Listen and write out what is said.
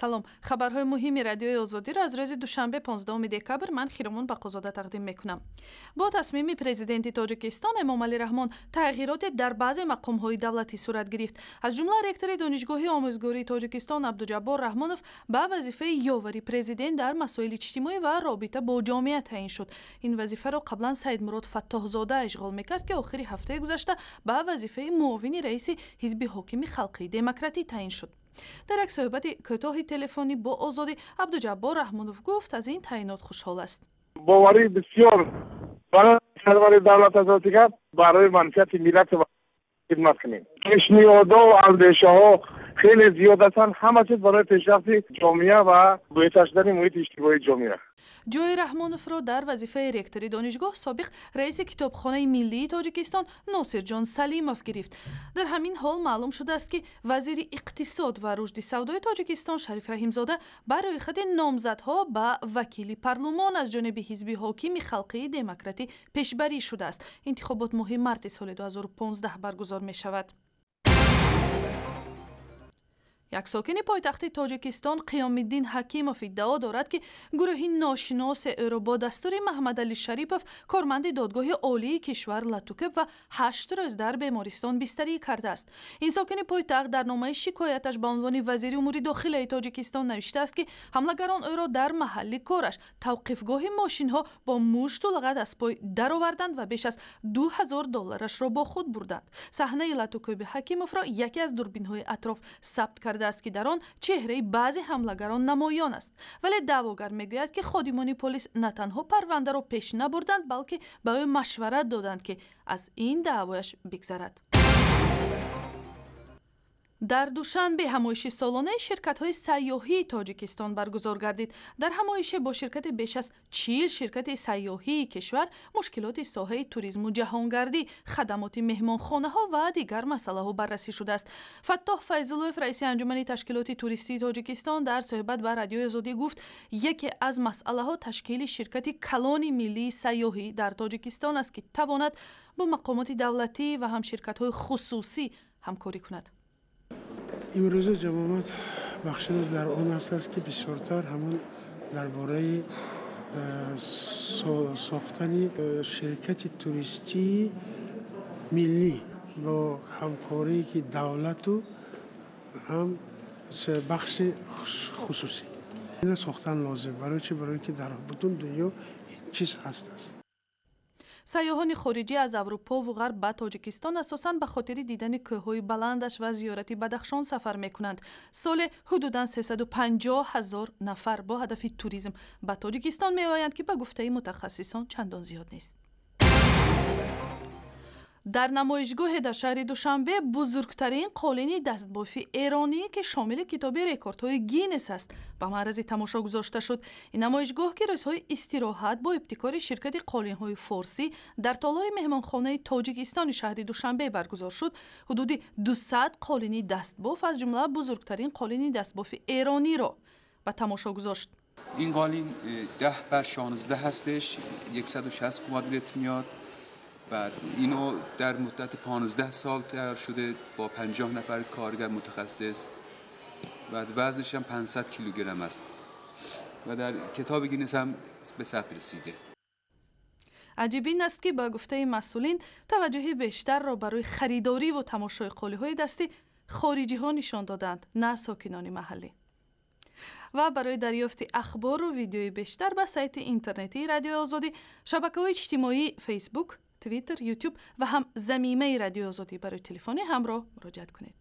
Салом, хабарҳои муҳими Радиои Озодиро аз рӯзи душанбе, 15 декабр, ман Хиромон Бақозода тақдим мекунам. Бо тасмими президенти Тоҷикистон Эмомалӣ Раҳмон тағйироте дар баъзе мақомҳои давлатӣ сурат гирифт. Аз ҷумла ректори Донишгоҳи омӯзгории Тоҷикистон Абдуҷаббор Раҳмонов ба вазифаи ёвари президент дар масоили иҷтимоӣ ва робита бо ҷомеа таъин шуд. Ин вазифаро қаблан Саидмурод Фаттоҳзода ишғол мекард, ки охири ҳафтаи гузашта ба вазифаи муовини раиси ҳизби ҳокими Халқии Демократӣ таъин шуд. Дар як суҳбати кӯтоҳи телефонӣ бо Озодӣ Абдуҷаббор Раҳмонов гуфт, аз ин таъинот хушҳол аст. Боварӣ бисёр барои сарвари давлат аст, гап барои манфиати миллат хидмат кунем. Пешниҳодҳо ва андешаҳо хеле зиёд ҳастанд, ҳама чиз барои пешрафти ҷомеа ва беҳтар шудани муҳити иҷтимоии ҷомеа. Ҷои Раҳмоновро дар вазифаи ректори донишгоҳ собиқ раиси Китобхонаи миллии Тоҷикистон Носирҷон Салимов гирифт. Дар ҳамин ҳол маълум шудааст, ки вазири иқтисод ва рушди савдои Тоҷикистон Шариф Раҳимзода ба рӯйхати номзадҳо ба вакили парлумон аз ҷониби ҳизби ҳокими Халқии Демократӣ пешбарӣ шудааст. Интихобот моҳи марти соли 2015 баргузор мешавад. Як сокини пойтахти Тоҷикистон Қиёмиддин Ҳакимов иддао дорад, ки гурӯҳи ношиносе ӯро бо дастури Маҳмадалӣ Шарипов, корманди Додгоҳи Олии кишвар, латукӯб ва 8 рӯз дар бемористон бистарӣ кардааст. Ин сокини пойтахт дар номаи шикояташ ба унвони вазири умури дохилаи Тоҷикистон навиштааст, ки ҳамлагарон ӯро дар маҳалли кораш, тавқифгоҳи мошинҳо, бо мушту лағат аз пой дароварданд ва беш аз 2000 долларашро бо худ бурданд. Саҳнаи латукӯби Ҳакимовро яке аз дурбинҳои атроф сабт кардааст, ки дар он чеҳраи баъзе ҳамлагарон намоён аст. Вале даъвогар мегӯяд, ки ходимони полис на танҳо парвандаро пеш набурданд, балки ба ӯ машварат доданд, ки аз ин даъвояш бигзарад. Дар Душанбе ҳамоиши солонаи ширкатҳои сайёҳии Тоҷикистон баргузор гардид. Дар ҳамоише бо ширкати беш аз 40 ширкати сайёҳии кишвар мушкилоти соҳаи туризму ҷаҳонгардӣ, хадамоти меҳмонхонаҳо ва дигар масъалаҳо баррасӣ шудааст. Фаттоҳ Файзуллоев, раиси Анҷумани ташкилоти туристии Тоҷикистон, дар суҳбат ба Радиои Озодӣ гуфт, яке аз масъалаҳо ташкили ширкати калони миллии сайёҳӣ дар Тоҷикистон аст, ки тавонад бо мақомоти давлатӣ ва ҳам ширкатҳои хусусӣ ҳамкорӣ кунад. Имрӯза ҷамоат бахшида дар он аст, ки бисёртар ҳамон дар бораи сохтани ширкати туристии миллӣ бо ҳамкорие ки давлату ҳам бахши хусусӣ ина сохтан лозим. Барои чи? Барои ки дар бутун дунё ин чиз ҳаст аст. Сайёҳони хориҷӣ аз Аврупову Ғарб ба Тоҷикистон асосан ба хотири дидани кӯҳҳои баландаш ва зиёрати Бадахшон сафар мекунанд. Соле ҳудудан 350 ҳазор нафар бо ҳадафи туризм ба Тоҷикистон меоянд, ки ба гуфтаи мутахассисон чандон зиёд нест. Дар намоишгоҳе дар шаҳри Душанбе бузургтарин қолини дастбофи эронӣ, ки шомили китоби рекордҳои Гиннес аст, ба маърази тамошо гузошта шуд. Ин намоишгоҳ, ки рӯзҳои истироҳат бо ибтикори ширкати қолинҳои форсӣ дар толори меҳмонхонаи Тоҷикистони шаҳри Душанбе баргузор шуд, ҳудуди 200 қолини дастбоф, аз ҷумла бузургтарин қолини дастбофи эрониро ба тамошо гузошт. Ин қолин 10 бар 16 ҳастеш, 160 квадрат меяд. بعد اینو در مدت 15 سال تیار شده با 50 نفر کارگر متخصص. بعد وزنش هم 500 کیلوگرم است و در کتاب گینس هم به ثبت رسیده. Аҷиб ин аст, ки ба гуфтаи масъулин таваҷҷӯҳи бештарро барои хариdoриву тамошои қолиҳои дастӣ хориҷиҳо нишон доданд, на сокинони маҳаллӣ. Ва барои дарёфти ахбору видеои бештар ба сайти интернетии Радиои Озодӣ, шабакаҳои иҷтимоии Фейсбук, Твиттер, Ютуб ва ҳам замимаи Радиои Озодӣ барои телефони ҳамроҳ муроҷиат кунед.